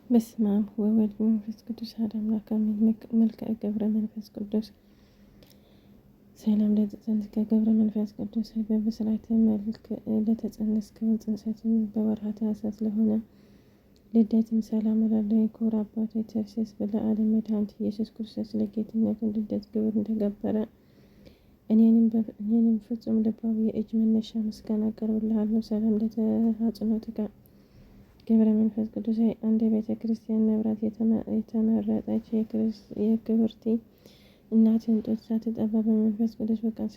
በስመ አብ ወወልድ ወመንፈስ ቅዱስ አሐዱ አምላክ አሜን። መልክዐ ገብረ መንፈስ ቅዱስ። ሰላም ለተጸንስከ ገብረ መንፈስ ቅዱስ በብስራተ መልክ ለተጸነስከው ጽንሰትን በወርሃ ታኅሳስ ለሆነ ልደትም ሰላም እላለሁ። ክቡር አባቴ ተርሴስ ለዓለም መድኃኒት ኢየሱስ ክርስቶስ ለጌትነቱ ልደት ግብር እንደገበረ እኔንም ፍጹም ልባዊ የእጅ መነሻ ምስጋና አቀርብልሃለሁ። ሰላም ለተሐጽኖትከ ገብረ መንፈስ ቅዱስ አንድ የቤተ ክርስቲያን መብራት የተመረጠች የክብርቲ እናትን ጡት ሳትጠባ በመንፈስ ቅዱስ ፈቃድ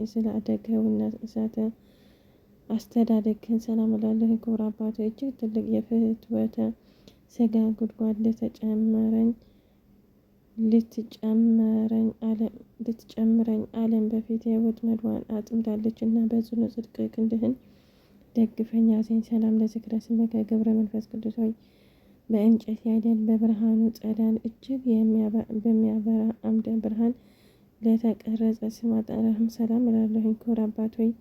ስለ አደግኸውና እሳተ አስተዳደግህን ሰላም እላለሁ። ክቡር አባቱ እጅግ ትልቅ የፍትወተ ስጋ ጉድጓድ ልትጨምረኝ ዓለም በፊት የወጥመዷን አጥምዳለች እና በጽኑ ጽድቅ ክንድህን ደግፈኝ ያዘኝ። ሰላም ለዝክረ ስምከ ገብረ መንፈስ ቅዱስ ሆይ በእንጨት ያይደል በብርሃኑ ጸዳል እጅግ በሚያበራ አምደ ብርሃን ለተቀረጸ ስም አጠራህም ሰላም እላለሁኝ። ክቡር አባት ሆይ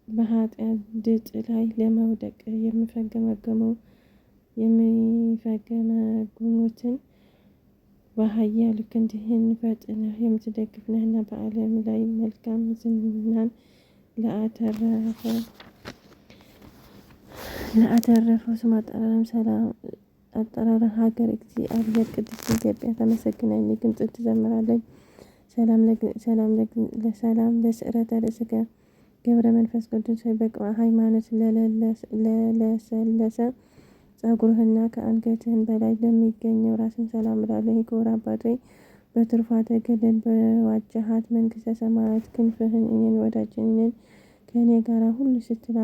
በኃጢአት ድጥ ላይ ለመውደቅ የሚፈገመግሙትን በኃያል ክንድህን ፈጥነህ የምትደግፍ ነህና በዓለም ላይ መልካም ዝናን ለአተረፈው ስም አጠራርም ሰላም አጠራር ሀገር እግዚአብሔር ቅድስት ኢትዮጵያ ተመሰግናለች። ግምጽ ትዘምራለች። ሰላም ለስዕረተ ርእስከ ገብረ መንፈስ ቅዱስ በቅብዓ ሃይማኖት ለለሰለሰ ጸጉርህና ከአንገትህን በላይ ለሚገኘው ራስን ሰላም እላለሁ። ክቡር አባት ሆይ በትሩፋተ ገድል በዋጀሃት መንግስተ ሰማያት ክንፍህን እኔን ወዳጅን እኔን ከእኔ ጋር ሁሉ ስትል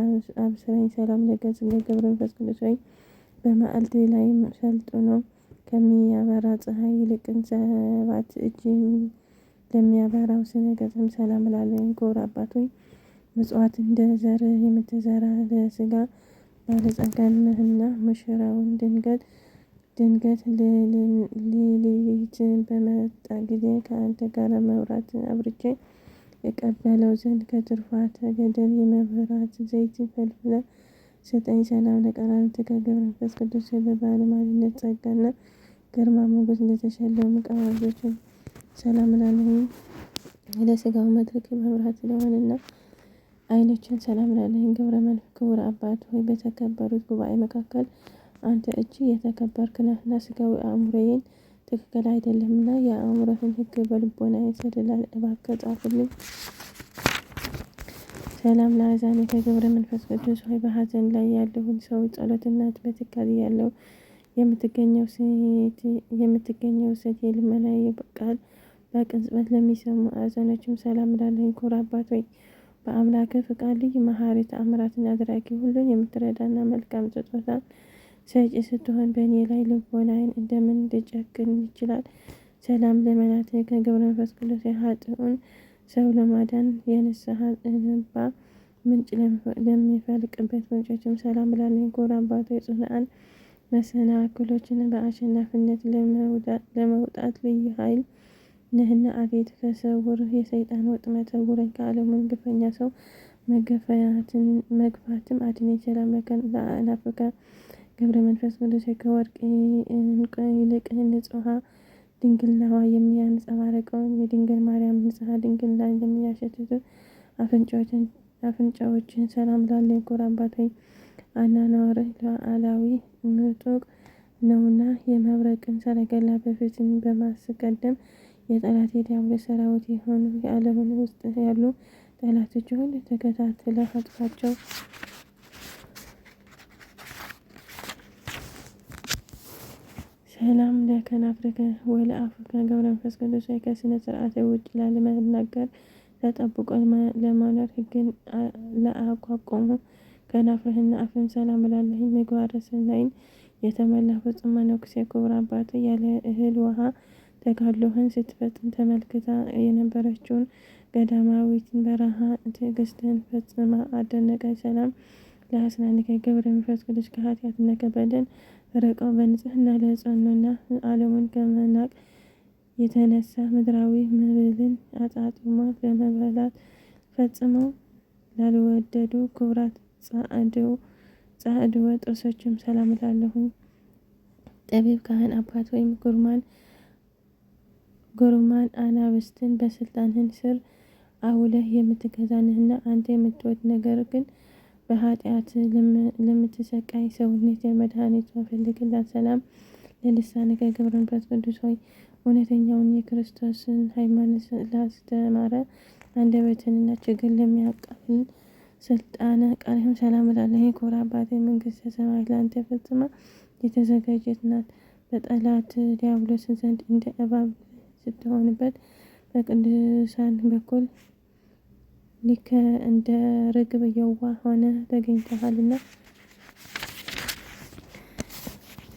አብስረኝ። ሰላም ለገጽ ለገብረ መንፈስ ቅዱስ ሆይ በመዓልት ላይ ሰልጥኖ ከሚያበራ ፀሐይ ይልቅን ሰባት እጅ ለሚያበራው ስነ ገጽም ሰላም እላለሁ። ክቡር አባት ሆይ ምጽዋት እንደ ዘር የምትዘራ ለስጋ ባለጸጋ ነህና ሙሽራውን ድንገት ድንገት ሌሊት በመጣ ጊዜ ከአንተ ጋር መብራት አብርቼ እቀበለው ዘንድ ከትሩፋተ ገድል የመብራት ዘይት ፈልፍለ ስጠኝ። ሰላም ለቀራንብትከ ገብረ መንፈስ ቅዱስ በባለሟልነት ጸጋና ግርማ ሞገስ ለተሸለሙ ቀባቢዎች ሰላም እላለሁ። ለስጋው መድረክ መብራት ለሆነና አይኖችን ሰላም እላለሁ። ገብረ መንፈስ ክቡር አባት ሆይ በተከበሩት ጉባኤ መካከል አንተ እጅግ የተከበርክ ነህና ስጋዊ አእምሮዬን ትክክል አይደለምና የአእምሮህን ሕግ በልቦናዬ ሰሌዳ እባክህ ጻፍልኝ። ሰላም ለአዛኔከ ገብረ መንፈስ ቅዱስ ሆይ በሀዘን ላይ ያለውን ሰው ጸሎትና በትካዜ ያለው የምትገኘው ሴት የልመናዬ ቃል በቅጽበት ለሚሰሙ አዘኖችም ሰላም እላለሁ። ክቡር አባት ሆይ በአምላክህ ፍቃድ ልዩ መሐሪ ተአምራትን አድራጊ ሁሉን የምትረዳና መልካም ስጦታ ሰጪ ስትሆን በእኔ ላይ ልቦናዬን እንደምን ሊጨክን ይችላል? ሰላም ለመላትከ ገብረ መንፈስ ቅዱስ የኃጥኡን ሰው ለማዳን የንስሐ እንባ ምንጭ ለሚፈልቅበት ምንጮችም ሰላም እላለሁ። ክቡር አባት ሆይ ጽኑዓን መሰናክሎችን በአሸናፊነት ለመውጣት ልዩ ኃይል ነህና አቤት ከስውር የሰይጣን ወጥመድ ሰውረኝ። ከዓለሙም ግፈኛ ሰው መግፋትም አድነኝ። ሰላም ለአእናፍከ ገብረ መንፈስ ቅዱስ ከወርቅ ዕንቁ ይልቅ ንጹሐ ድንግልናዋ የሚያንጸባርቀውን የድንግል ማርያም ንጽሐ ድንግልና የሚያሸትቱ አፍንጫዎችን ሰላም እላለሁ። ክቡር አባት ሆይ አኗኗርህ ሉዓላዊ ምጡቅ ነውና የመብረቅን ሰረገላ በፊትን በማስቀደም የጠላት የዲያብሎስ ሰራዊት የሆኑ የዓለምን ውስጥ ያሉ ጠላቶች ሁሉ ተከታትለህ አጥፋቸው። ሰላም ለከናፍርከ ወለአፍከ ገብረ መንፈስ ቅዱስ ከስነ ስርዓት ውጭ ላለመናገር ተጠብቆ ለመኖር ሕግን ለአቋቋሙ ከናፍርህና አፍህን ሰላም እላለሁኝ። ምግባረ ሰናይን የተመላ ፍጹም መነኩሴ ክቡር አባት ያለ እህል ውሃ ተጋድሎህን ስትፈጽም ተመልክታ የነበረችውን ገዳማዊትን በረሃ ትዕግስትህን ፈጽማ አደነቀች። ሰላም ለአስናኒከ ገብረ መንፈስ ቅዱስ ከኃጢአትና ከበደል ርቀው በንጽህና ለጸኑና ዓለሙን ከመናቅ የተነሳ ምድራዊ መብልን አጣጥሞ ለመበላት ፈጽመው ላልወደዱ ክቡራት ጻዕድው ጻዕድወ ጥርሶችም ሰላም እላለሁኝ። ጠቢብ ካህን አባት ወይም ጉርማን አናብስትን በስልጣንህን ስር አውለህ የምትገዛ ነህና አንተ የምትወድ ነገር ግን በኃጢአት ለምትሰቃይ ሰውነት መድኃኒቷን ፈልግላት። ሰላም ለልሳንከ ገብረ መንፈስ ቅዱስ ሆይ እውነተኛውን የክርስቶስን ሃይማኖት ላስተማረ አንደበትንና ችግር ለሚያቃልል ስልጣነ ቃልህም ሰላም እላለሁ። ክቡር አባቴ መንግስተ ሰማያት ለአንተ ፈጽማ የተዘጋጀች ናት። በጠላት ዲያብሎስ ዘንድ እንደ እባብ ስትሆንበት በቅዱሳን በኩል ሊከ እንደ ርግብ የዋህ ሆነ ተገኝተሃልና።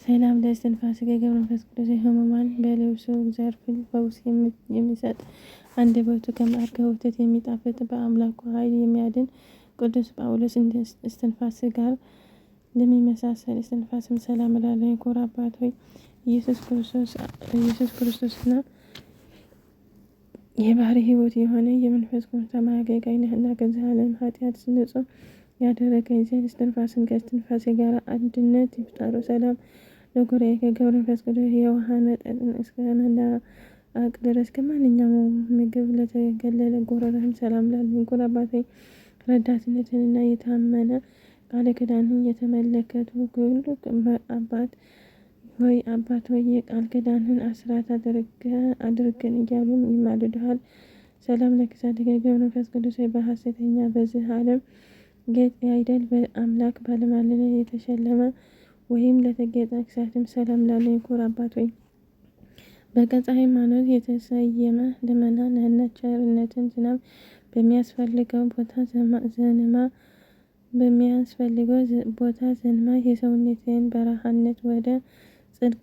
ሰላም ለእስትንፋስከ ገብረ መንፈስ ቅዱስ ሕሙማን በልብሱ ዘርፍ ፈውስ የሚሰጥ አንደበቱ ከማር ከወተት የሚጣፍጥ በአምላኩ ኃይል የሚያድን ቅዱስ ጳውሎስ እስትንፋስ ጋር ለሚመሳሰል እስትንፋስም ሰላም እላለሁ። ክቡር አባት ሆይ ኢየሱስ ክርስቶስና የባህሪ ሕይወት የሆነ የመንፈስ ቅዱስ አገልጋይ ነህና ከዚህ ዓለም ኃጢአት ንጹሕ ያደረገኝ ዘንድ እስትንፋስን ከእስትንፋሴ ጋር አንድነት ይፍጠሩ። ሰላም ለጉራኤ ከገብረ መንፈስ ቅዱስ የውሃን መጠጥን እስከ መላአቅ ድረስ ከማንኛውም ምግብ ለተገለለ ጉሮሮህም ሰላም እላለሁ። ክቡር አባቴ ረዳትነትንና የታመነ ቃለ ኪዳንህን የተመለከቱ ሁሉ አባት ሆይ አባት ሆይ የቃል ኪዳንህን አስራት አድርገን እያሉ ይማልዱሃል። ሰላም ለክሳድከ ገብረ መንፈስ ቅዱስ በሐሰተኛ በዚህ ዓለም ጌጥ አይደል በአምላክ ባለሟልነት የተሸለመ ወይም ለተጌጠ ክሳድም ሰላም ላለኝ ክቡር አባት ሆይ በገጸ ሃይማኖት የተሰየመ ልመና ነህና ቸርነትን ዝናብ በሚያስፈልገው ቦታ ዘንማ በሚያስፈልገው ቦታ ዘንማ የሰውነትን በረሃነት ወደ ጽድቅ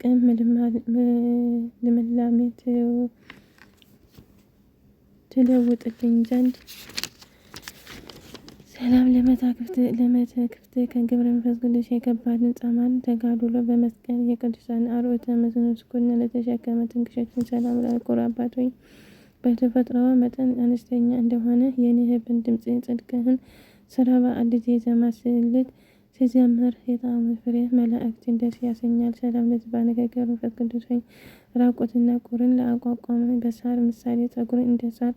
ልምላሜ ትለውጥልኝ ዘንድ። ሰላም ለመታክፍት ከግብረ መንፈስ ቅዱስ የከባድን ጻማን ተጋድሎ በመስቀል የቅዱሳን አርዑተ መዝሙር ለተሸከመ ትንክሸችን ሰላም ለክቡር አባት ሆይ በተፈጥሮዋ መጠን አነስተኛ እንደሆነ የንህብን ድምፅ ጽድቅህን ስራ በአዲስ የዜማ ስልት ሲዘምር የጣዕሙ ፍሬ መላእክትን ደስ ያሰኛል። ሰላም ለዝባንከ ገብረ መንፈስ ቅዱስ ሆይ ራቁትና ቁርን ለአቋቋመ በሳር ምሳሌ ጸጉርን እንደ ሳር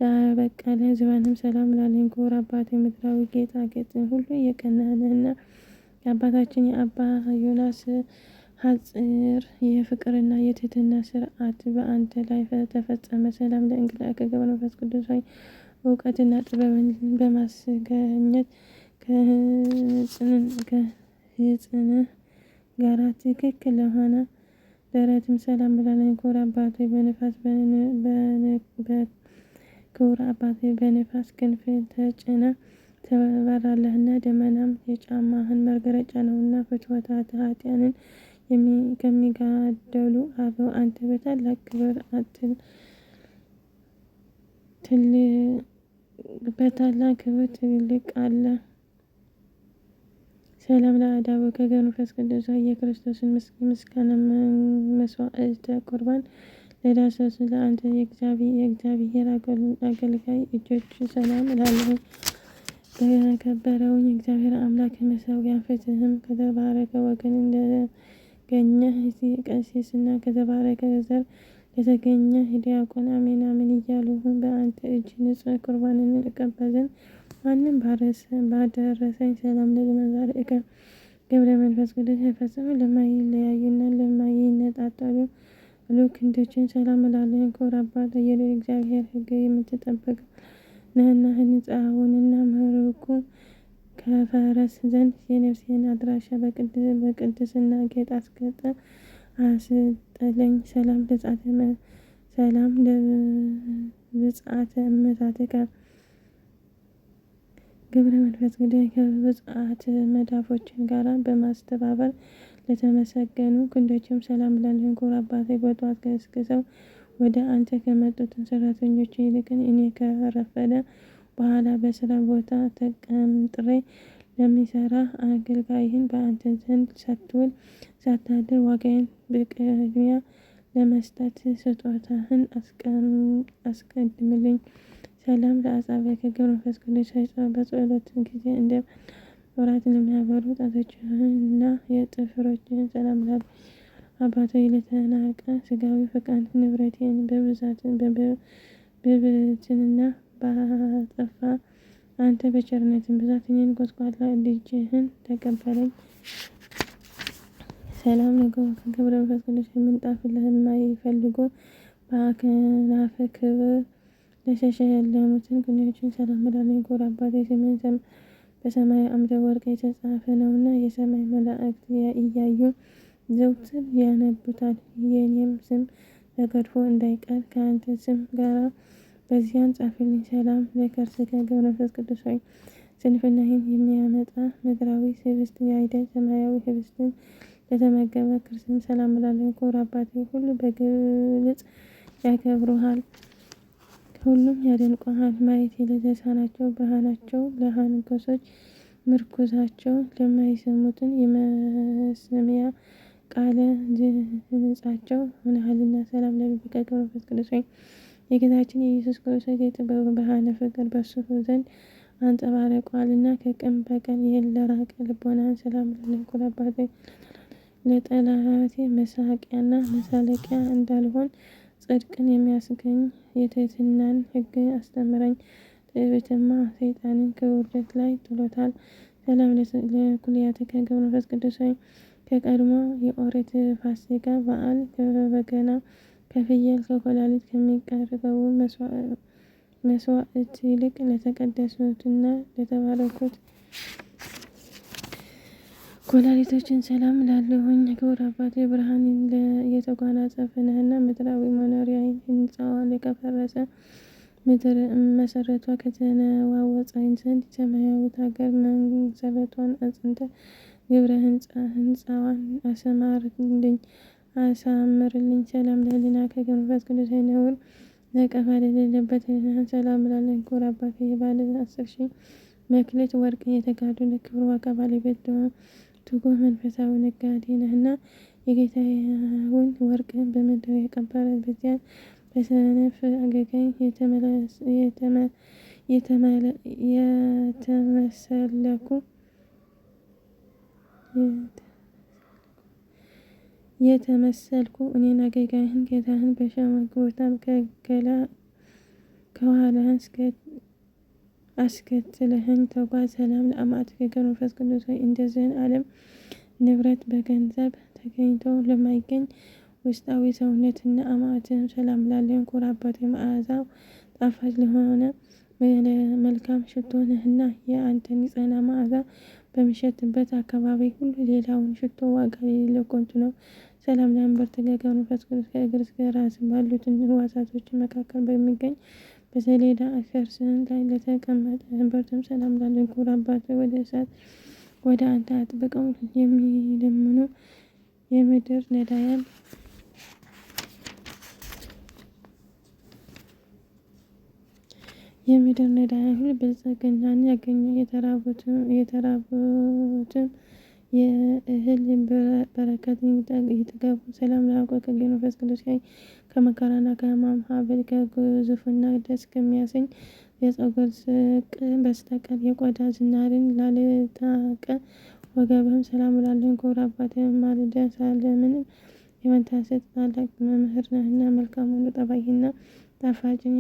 ላበቀለ ዝባንም ሰላም ላለኝ ክቡር አባት ምድራዊ ጌጣጌጥን ሁሉ የቀናንህና የአባታችን የአባ ዮናስ ሐጽር የፍቅርና የትህትና ስርዓት በአንተ ላይ ተፈጸመ። ሰላም ለእንግድዓከ ገብረ መንፈስ ቅዱስ ሆይ እውቀትና ጥበብን በማስገኘት ከሕፅንህ ጋራ ትክክል ለሆነ ደረትም ሰላም ብላለኝ። ክቡር አባቴ በንፋስ ክቡር አባቴ በንፋስ ክንፍ ተጭነ ትበራለህና ደመናም የጫማህን መርገጫ ነውና ፍትወታት ኃጥኣንን ከሚጋደሉ አበው አንተ በታላቅ ክብር በታላቅ ክብር ትልቅ አለ። ሰላም ለአዳው ከገብረ መንፈስ ቅዱስ የክርስቶስን ምስጋና መስዋዕተ ቁርባን ለዳሰሱ ለአንተ የእግዚአብሔር አገልጋይ እጆች ሰላም እላለሁ። በከበረው የእግዚአብሔር አምላክ መሠዊያ ፍትህም ከተባረከ ወገን እንደገኘ ቀሲስና ከተባረከ ዘር ለተገኘ ዲያቆን አሜን አሜን እያሉ በአንተ እጅ ንጹሕ ቁርባንን እቀበል ዘንድ ማንም ባደረሰኝ ሰላም ለመዛርእከ ገብረ መንፈስ ቅዱስ ፈጽሞ ለማይለያዩና ለማይነጣጠሉ ክንዶችን ሰላም እላለሁ። ክቡር አባት የልዑል እግዚአብሔር ሕግ የምትጠብቅ ነህና ሕንፃውንና ምርኩ ከፈረስ ዘንድ የነፍሴን አድራሻ በቅድስና ጌጥ አስገጠ አስጠለኝ። ሰላም ሰላም ለብፅዓተ እመታትከ ግብረ መንፈስ ቅዱስ ከብፅዓት መዳፎችን ጋራ በማስተባበር ለተመሰገኑ ክንዶችም ሰላም እላለሁ። ክቡር አባቴ በጠዋት ገስግሰው ወደ አንተ ከመጡትን ሰራተኞች ይልቅን እኔ ከረፈደ በኋላ በስራ ቦታ ተቀምጥሬ ለሚሰራ አገልጋይህን በአንተ ዘንድ ሳትውል ሳታድር ዋጋዬን በቅድሚያ ለመስጠት ስጦታህን አስቀድምልኝ። ሰላም ለአጻብዕከ ገብረ መንፈስ ቅዱስ በጸሎት ጊዜ እንደ መብራትን ለሚያበሩ ጣቶችህንና የጥፍሮችህን ሰላም እላለሁ። አባቶ ለተናቀ ስጋዊ ፈቃድ ንብረቴን በብዛትን በብትንና ባጠፋ አንተ በቸርነትን ብዛት እኔን ጎስቋላ ልጅህን ተቀበለኝ። ሰላም ለገብረ መንፈስ ቅዱስ የምንጣፍ ለማይፈልጉ በአክናፈ ክብር ለተሸለሙትን ቅኔዎችን ሰላም እላለሁ። ክቡር አባቴ ስምህን በሰማያዊ አምደ ወርቅ የተጻፈ ነውና የሰማይ መላእክት እያዩ ዘውትር ያነቡታል። የእኔም ስም ተገድፎ እንዳይቀር ከአንተ ስም ጋራ በዚያን ጻፍልኝ። ሰላም ለከርስከ ገብረ መንፈስ ቅዱስ ሆይ ስንፍናህን የሚያመጣ ምድራዊ ህብስት ያይደል ሰማያዊ ህብስትን ለተመገበ ክርስም ሰላም እላለሁ። ክቡር አባቴ ሁሉ በግልጽ ያከብሩሃል፣ ሁሉም ያደንቁሃል። ማየት ለተሳናቸው ብርሃናቸው ለአንካሶች ምርኩዛቸው ለማይሰሙትን የመስሚያ ቃለ ድምፃቸው ሆነሃልና። ሰላም ለልብከ ገብረ መንፈስ ቅዱስ ሆይ የጌታችን የኢየሱስ ክርስቶስ የጥበብ ብርሃነ ፍቅር በእርሱ ዘንድ አንጸባርቋልና ከቀን በቀን ይህን ለራቀ ልቦናን ሰላም ለልኩ አባቴ ለጠላቴ መሳቂያና መሳለቂያ እንዳልሆን ጽድቅን የሚያስገኝ የትህትናን ሕግ አስተምረኝ። ትዕቢትማ ሰይጣንን ከውርደት ላይ ጥሎታል። ሰላም ለኩልያትከ ገብረ መንፈስ ቅዱስ ሆይ ከቀድሞ የኦሪት ፋሲካ በዓል ከበገና ከፍየል ከኮላሊት ከሚቀርበው መስዋዕት ይልቅ ለተቀደሱትና ለተባረኩት ኮላሊቶችን ሰላም ላለሁኝ። ክቡር አባቴ ብርሃን የተጎናጸፈ ነህና ምድራዊ መኖሪያ ሕንፃዋ ከፈረሰ ምድር መሰረቷ ከተነዋወፀ ዘንድ ሰማያዊት ሀገር መሰረቷን አጽንተ ግብረ ሕንፃዋን አሰማርልኝ አሳምርልኝ። ሰላም ለህሊና ከመንፈስ ቅዱስ ነውር ነቀፋ ለሌለበት ህሊናህን ሰላም እላለሁ። ክቡር አባቴ የባለ 10,000 መክሊት ወርቅ የተጋድሎ ክብር ዋጋ ባለቤት ትጉህ መንፈሳዊ ነጋዴ ነህና የጌታውን ወርቅ በምድር የቀበረ በዚያ በሰነፍ አገልጋይ የተመሰለኩ የተመሰልኩ እኔን አገልጋይህን ጌታህን በሸመግቦታ ከኋላህን አስከትለህን ተጓዝ። ሰላም ለአማትከ ገብረ መንፈስ ቅዱስ ሆይ እንደዚህን ዓለም ንብረት በገንዘብ ተገኝቶ ለማይገኝ ውስጣዊ ሰውነትና አማትህም ሰላም ላለን ክቡር አባቴ መዓዛው ጣፋጭ ለሆነ መልካም ሽቶ ነህና የአንተን ንጽሕና መዓዛ በሚሸትበት አካባቢ ሁሉ ሌላውን ሽቶ ዋጋ የሌለው ከንቱ ነው። ሰላም ለእምብርትከ ገብረ መንፈስ ቅዱስ ከእግር እስከ ራስ ባሉት ሕዋሳቶች መካከል በሚገኝ በሰሌዳ ከርስህን ላይ ለተቀመጠ እምብርትም ሰላም ላለን ክቡር አባቴ ወደ እሳት ወደ አንተ አጥብቀው የሚለምኑ የምድር ነዳያን ሁሉ ብልጽግናን ያገኙ የተራቡትም የእህል በረከት ይጥገቡ። ሰላም ለአብ ወወልድ ወመንፈስ ቅዱስ ከመከራና ከሕማም ሀብል ከግዙፍና ደስ ከሚያሰኝ የፀጉር ስቅ በስተቀር የቆዳ ዝናርን ላልታቀ ወገብህም ሰላም እላለሁ። ክቡር አባቴ ማልደህ ሳለምንም የመታሰጥ ታላቅ መምህር ነህና መልካሙን ጠባይና ጣፋጭን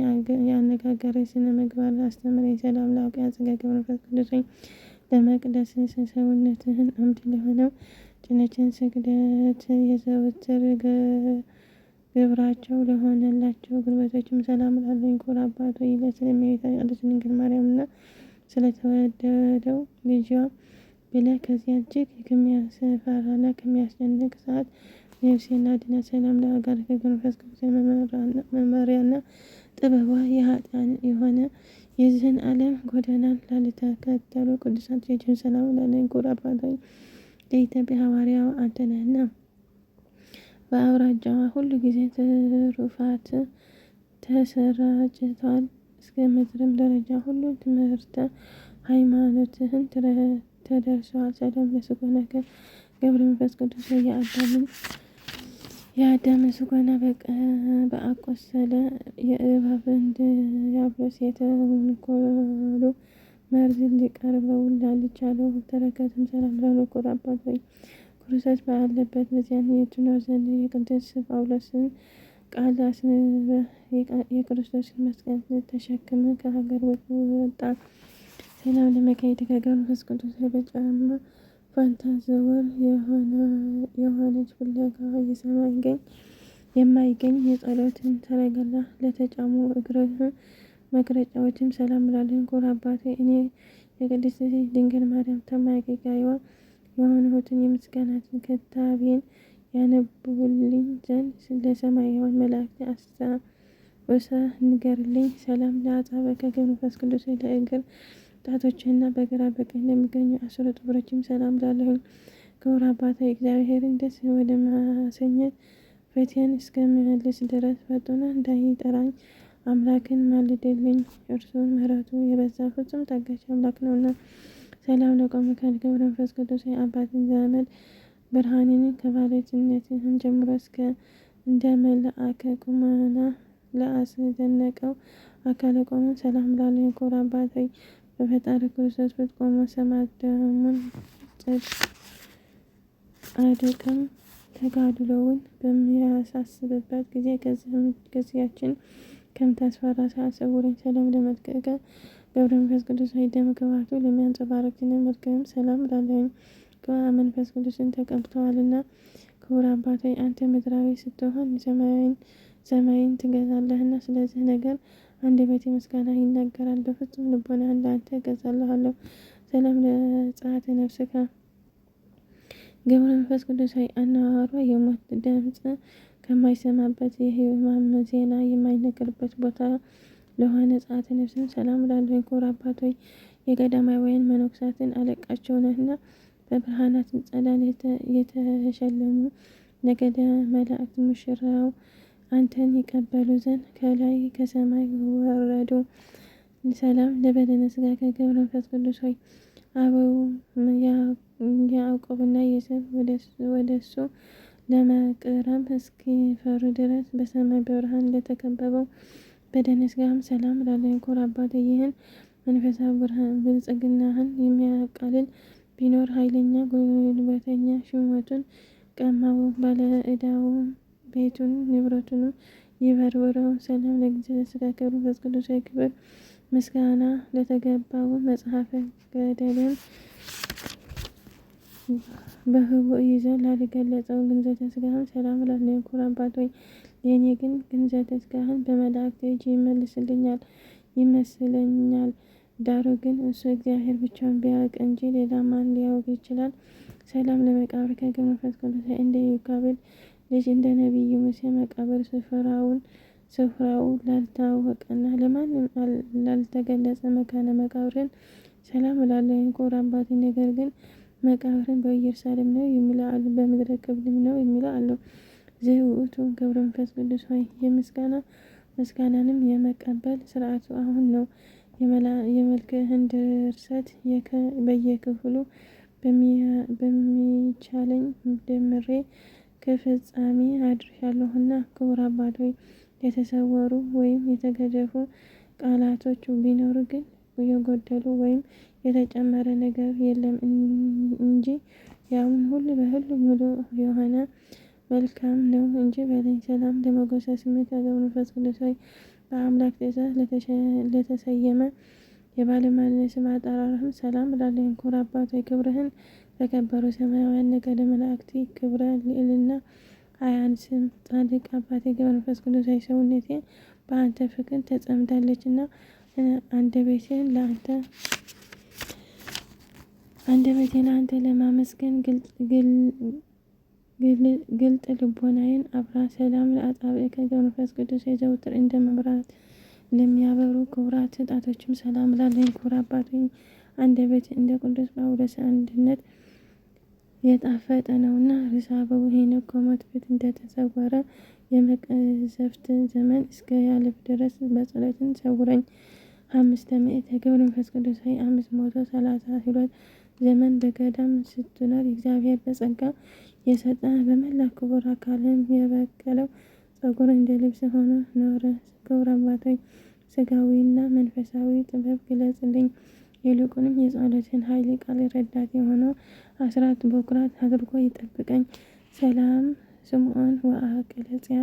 የአነጋገር ስነ ምግባር አስተምረኝ። ሰላም ለአብ ጸጋ መንፈስ ቅዱስ ለመቅደስ ሰውነትህን አምድ ለሆነው ጭነችን ስግደት የዘወትር ግብራቸው ለሆነላቸው ጉልበቶችም ሰላም እላለሁ። ክቡር አባት ሆይ ስለእመቤታችን ቅድስት ድንግል ማርያምና ስለተወደደው ልጇ ብለህ ከዚያ እጅግ ከሚያስፈራና ከሚያስጨንቅ ሰዓት ነፍሴን አድናት። ሰላም ለአጋርህ መንፈስ ቅዱስ መመሪያና ጥበቧ የኃጥአን የሆነ የዚህን ዓለም ጎዳናን ላልተከተሉ ቅዱሳን ልጆችን ሰላም እላለሁ። ክቡር አባት ሆይ ለኢትዮጵያ ሐዋርያው አንተ ነህና በአውራጃዋ ሁሉ ጊዜ ትሩፋት ተሰራጭቷል። እስከ ምድርም ደረጃ ሁሉ ትምህርተ ሃይማኖትህን ተደርሰዋል። ሰላም ለስጎነከ ገብረ መንፈስ ቅዱስ የአዳምን ስጎና በአቆሰለ የእባብን ዲያብሎስ የተንኮሉ መርዝ ሊቀርበው ላልቻለው ተረከዝም ሰላም ላለው ክቡር አባት ሆይ ክርስቶስ ባለበት በዚያን የትኖር ዘንድ የቅዱስ ጳውሎስን ቃል አስንበህ የክርስቶስን መስቀል ተሸክመ ከሀገር ወጣ። ሰላም ለመካሄድ ከገብረ መንፈስ ቅዱስ በጫማ ፋንታ ዘወር የሆነች ፍለጋ የሰማይገኝ የማይገኝ የጸሎትን ሰረገላ ለተጫሙ እግርህ መቅረጫዎችም ሰላም እላለሁ። ክቡር አባቴ እኔ የቅድስት ድንግል ማርያም ተማጋጋይዋ የሆንሁትን የምስጋናትን ክታቤን ያነብቡልኝ ዘንድ ለሰማያውያን መላእክት አስታውሰህ ንገርልኝ። ሰላም ለአጻብዕከ ገብረ መንፈስ ቅዱስ ለእግር ጣቶችህና በግራ በቀኝ ለሚገኙ 10 ጥፍሮችም ሰላም እላለሁ። ክቡር አባቴ እግዚአብሔርን ደስ ወደ ማሰኘት ፊቴን እስከምመልስ ድረስ ፈጥኖ እንዳይጠራኝ አምላክን ማልድልኝ። እርሱ ምሕረቱ የበዛ ፍጹም ታጋሽ አምላክ ነውና። ሰላም ለቆምከ ገብረ መንፈስ ቅዱስ አባትን ዘመድ ብርሃንን ከባለትነትህን ጀምሮ እስከ እንደ መልአከ ቁመና ለአስደነቀው አካለ ቆመ ሰላም ላለ ክቡር አባት ሆይ በፈጣሪ ክርስቶስ ፊት ቆሞ ሰማዕት ደሙን ጻድቅም ተጋድሎውን በሚያሳስብበት ጊዜ ከዚያችን ከምታስፈራ ሰዓት ሰውረኝ። ሰላም ለመልክዕከ ገብረ መንፈስ ቅዱስ ሆይ ደም ግባቱ ለሚያንጸባርቅ መልክህም ሰላም እላለሁኝ። መንፈስ ቅዱስን ተቀብተዋልና። ክቡር አባት ሆይ አንተ ምድራዊ ስትሆን ሰማይን ትገዛለህና ስለዚህ ነገር አንደበቴ ምስጋና ይናገራል። በፍጹም ልቦና ለአንተ እገዛልሃለሁ። ሰላም ለጸአተ ነፍስከ ገብረ መንፈስ ቅዱስ ሆይ አነዋወሯ የሞት ድምፅ ከማይሰማበት የሕማም ዜና የማይነገርበት ቦታ ለሆነ ጸአተ ነፍስም ሰላም እላለሁ። ክቡር አባት ሆይ የገዳማውያን መነኮሳትን አለቃቸው ነህና በብርሃናት ጸዳል የተሸለሙ ነገደ መላእክት ሙሽራው አንተን ይቀበሉ ዘንድ ከላይ ከሰማይ ወረዱ። ሰላም ለበደነ ሥጋከ ገብረ መንፈስ ቅዱስ ሆይ አበው ያዕቆብና ዮሴፍ ወደ እሱ ለመቅረብ እስኪፈሩ ድረስ በሰማይ በብርሃን ለተከበበው በደነ ሥጋህም ሰላም እላለሁ። ክቡር አባቴ ይህን መንፈሳዊ ብርሃን ብልጽግናህን የሚያቃልል ቢኖር ኃይለኛ ጉልበተኛ ሹመቱን ቀማው፣ ባለ ዕዳውም ቤቱን ንብረቱንም ይበርብረው። ሰላም ለእግዚአብሔር ሥጋ ክብር መንፈስ ቅዱስ ክብር ምስጋና ለተገባው መጽሐፈ ገደልን በህቡዕ ይዞ ላልገለጸው ግንዘተ ሥጋህም ሰላም እላለሁ። ክቡር አባት ሆይ የእኔ ግን ግንዘተ ሥጋህን በመላእክት እጅ ይመልስልኛል ይመስለኛል። ዳሩ ግን እሱ እግዚአብሔር ብቻውን ቢያውቅ እንጂ ሌላ ማን ሊያውቅ ይችላል? ሰላም ለመቃብርከ ገብረ መንፈስ ቅዱስ እንደ ዮካብድ ልጅ እንደ ነቢዩ ሙሴ መቃብር ስፍራው ላልታወቀና ለማንም ላልተገለጸ መካነ መቃብርን ሰላም እላለሁ። ክቡር አባቴ ነገር ግን መቃብርን በኢየሩሳሌም ነው የሚለው አሉ፣ በምድረ ቅብልም ነው የሚለው አሉ። ዘውእቱ ገብረ መንፈስ ቅዱስ ሆይ የምስጋና ምስጋናንም የመቀበል ስርዓቱ አሁን ነው። የመልክህን ድርሰት በየክፍሉ በሚቻለኝ ደምሬ ከፍጻሜ አድርሻለሁና። ክቡር አባት ሆይ የተሰወሩ ወይም የተገደፉ ቃላቶች ቢኖሩ ግን የጎደሉ ወይም የተጨመረ ነገር የለም እንጂ ያውን ሁሉ በሁሉ ሙሉ የሆነ መልካም ነው እንጂ በለኝ። ሰላም ለሞገሰ ስምከ ገብረ መንፈስ ቅዱስ ሆይ በአምላክ ትእዛዝ ለተሰየመ የባለሟልነት ስም አጠራርህም ሰላም እላለሁ። ክቡር አባት ሆይ ክብርህን በከበሩ ሰማያውያን ነገደ መላእክት ክብረ ልዕልና አያንስም። ጻድቅ አባቴ ገብረ መንፈስ ቅዱስ ሆይ ሰውነቴ በአንተ ፍቅር ተጸምዳለችና አንደበቴን ለአንተ አንደበቴን አንተ ለማመስገን ግልጥ ልቦናዬን አብራ። ሰላም ለአጻብዕከ ገብረ መንፈስ ቅዱስ የዘውትር እንደ መብራት ለሚያበሩ ክቡራት ጣቶችም ሰላም እላለሁ። ክቡር አባት ሆይ አንደበቴ እንደ ቅዱስ ጳውሎስ አንድነት የጣፈጠ ነውና ርዕሰ አበው ሄኖክ ከሞት ፊት እንደተሰወረ የመቅዘፍት ዘመን እስከ ያልፍ ድረስ በጸሎትን ሰውረኝ። 500 ገብረ መንፈስ ቅዱስ ሆይ 532 ዘመን በገዳም ስትኖር እግዚአብሔር በጸጋ የሰጠ በመላ ክቡር አካልም የበቀለው ጸጉር እንደ ልብስ ሆኖ ኖረ። ክቡር አባት ሆይ ሥጋዊና መንፈሳዊ ጥበብ ግለጽልኝ። ይልቁንም የጸሎትን ኃይል ቃል ረዳት የሆነው አስራት በኩራት አድርጎ ይጠብቀኝ። ሰላም ስምዖን ወአቅለጽያ።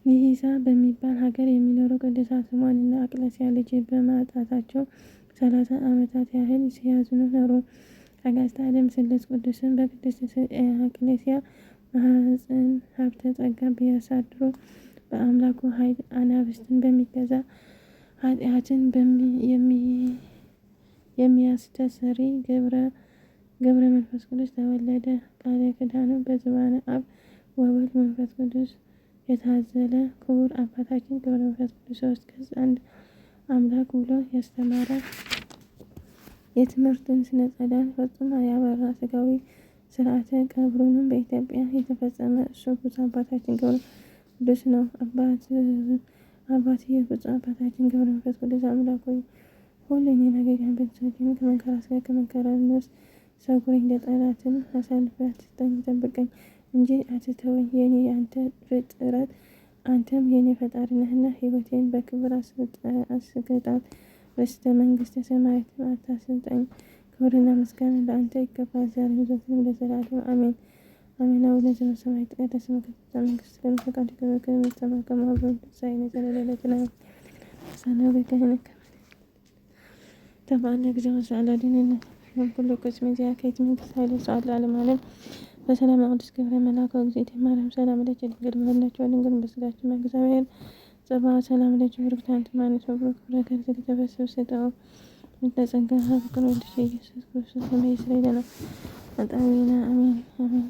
ይሂሳ በሚባል ሀገር የሚኖሩ ቅዱሳን ስምዖን እና አቅለስያ ልጅ በማጣታቸው 30 ዓመታት ያህል ሲያዝኑ ኖሩ። አጋዕዝተ ዓለም ስሉስ ቅዱስን በቅድስት አቅሌስያ ማኅፀን ሀብተ ጸጋ ቢያሳድሮ በአምላኩ ኃይል አናብስትን በሚገዛ ኃጢአትን የሚያስተሰሪ ገብረ መንፈስ ቅዱስ ተወለደ። ቃለ ኪዳኑ በዝባነ አብ ወወልድ መንፈስ ቅዱስ የታዘለ ክቡር አባታችን ገብረ መንፈስ ቅዱስ ሶስት ገጽ አንድ አምላክ ብሎ ያስተማረ የትምህርቱን ስነ ጸዳል ፈጽሞ ያበራ ስጋዊ ስርዓተ ቀብሩንም በኢትዮጵያ የተፈጸመ እሱ ብፁዕ አባታችን ገብረ ቅዱስ ነው። አባትዬ ብፁዕ አባታችን ገብረ መንፈስ ቅዱስ አምላክ ሆይ ሁሉ እኔን አገልጋይህን ቤተሰቦቼን ከመከራ ሥጋ ከመከራ ነፍስ ሰውረኝ፣ ለጠላትም አሳልፈህ አትስጠኝ፣ ጠብቀኝ እንጂ አትተወኝ። የኔ የአንተ ፍጥረት አንተም የኔ ፈጣሪ ነህና ሕይወቴን በክብር አስገጣት። በስተ መንግስተ ሰማያትም አታስጠኝ። ክብርና ምስጋና ለአንተ ይገባል፣ ዛሬም ዘወትርም ለዘላለሙ አሜን አሜን። አቡነ ዘበሰማያት ይትቀደስ ስምከ ትምጻእ መንግስትከ ወፈቃድከ በከመ በሰማይ ከማሁ በምድር ተባነ ጊዜ ወሰዓላዲን ኩሉ ቅስም ዚአከ መንግስት ኃይለ ሰዓት ለዓለም ዓለም በሰላም ቅዱስ ገብርኤል መልአክ ወእግዝእትየ ማርያም ሰላም ለኪ ድንግል በሕሊናኪ ወድንግል በሥጋኪ እግዚአብሔር ጸባኦት ሰላም ለኪ ቡርክት አንቲ እምአንስት ወቡሩክ ፍሬ ከርሥኪ ተፈሥሒ ፍቅር ወልድኪ ኢየሱስ ክርስቶስ ከመ ይስረይ ለነ ኃጣውኢነ አሜን አሜን።